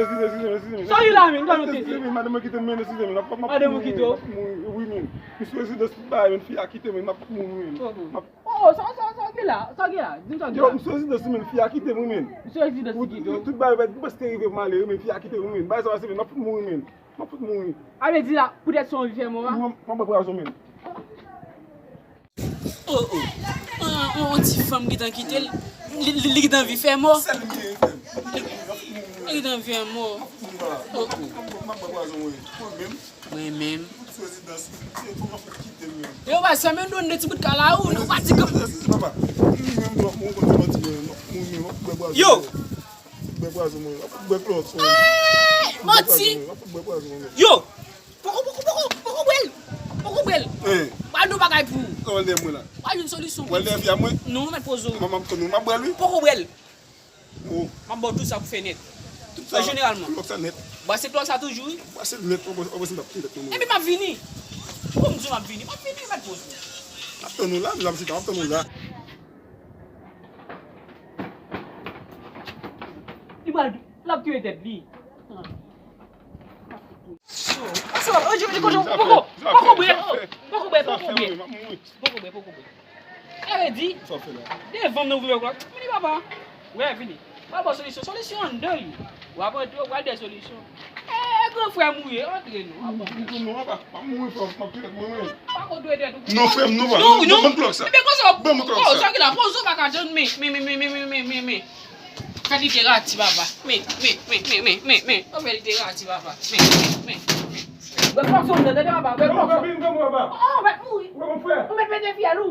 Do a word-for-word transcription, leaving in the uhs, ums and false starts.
Eskize, eskize, eskize, men. Sa w ye la, men? Gade yon tenten. Eskize, men, madanm mwen kite m, men, eskize, men. M ap, m ap mouri, m ap mouri, wi, men. M sou rezidans tout bagay, men, fi a kite m, men, m ap mouri, men. M ap Oh, sa, sa, sa w gen la? Sa w gen la? Di m sa w gen la. Yo, m sou rezidans, men, fi a kite m, wi, men. M sou rezidans ki kite w? Tout bagay, tout bagay te rive pou m ale, wi, men, fi a kite m, wi, men. Bagay sa pase, men, m ap fout mouri, men. M ap fout mouri. A vle di la, poutèt se yon vi fè mò a? M ap, m ap pran pwazon, men. Oh, oh. On, on, on ti fanm gentan kite l. Li, li, li gentan anvi fè mò. Sèl li gen fè m. Li gentan anvi fè mò. Oh, oh. Mwen menm. Yo, baz, fè men nou de ti bout kala ou, nou pati kanpe. Yo! Manti! Yo! Poko, poko, poko, poko bwè l! Poko bwè l! Ba nou bagay pou ou. Ba yon solisyon pou ou. Non, mèt poze w. Poko bwè l. M ap ba w tout sa pou fè nèt. An jeneral, man. Klòk sa nèt. Brase klòk sa toujou, wi. Brase nèt, w ap wè si m ap fè nèt, non. Epi m ap vini. Pou m di w m ap vini. M ap vini, mèt poze w. M ap tann ou la, m ap chita, m ap tann ou la. Li pral, l ap touye tèt li. Poko, poko bwè, poko bwè, poko bwè. Poko bwè, poko bwè. Sa vle di, devan m nan ouvri klòk. Vini, papa. Wè, vini. Papa, solisyon, solisyon anndan, wi. W ap antre, w pral de solisyon. Eh, gran frè m ou ye, antre non. Antre non, papa. Pa mouri, frè m, m ap touye tèt mwen, wi. Pa konn touye tèt ou. Non, frè m, non, papa. Non, non, ban m klòk sa. Ban m klòk sa. Sa ki la, poze w pa ka jwenn, men, men, men. Fè literati, papa. Men, men, men. Fè literati, papa. Men, men, men. Bwè klòk sa anndan, tande, papa. Bwè klòk sa. Oh, mèt mouri. Ou mèt pete fyèl ou.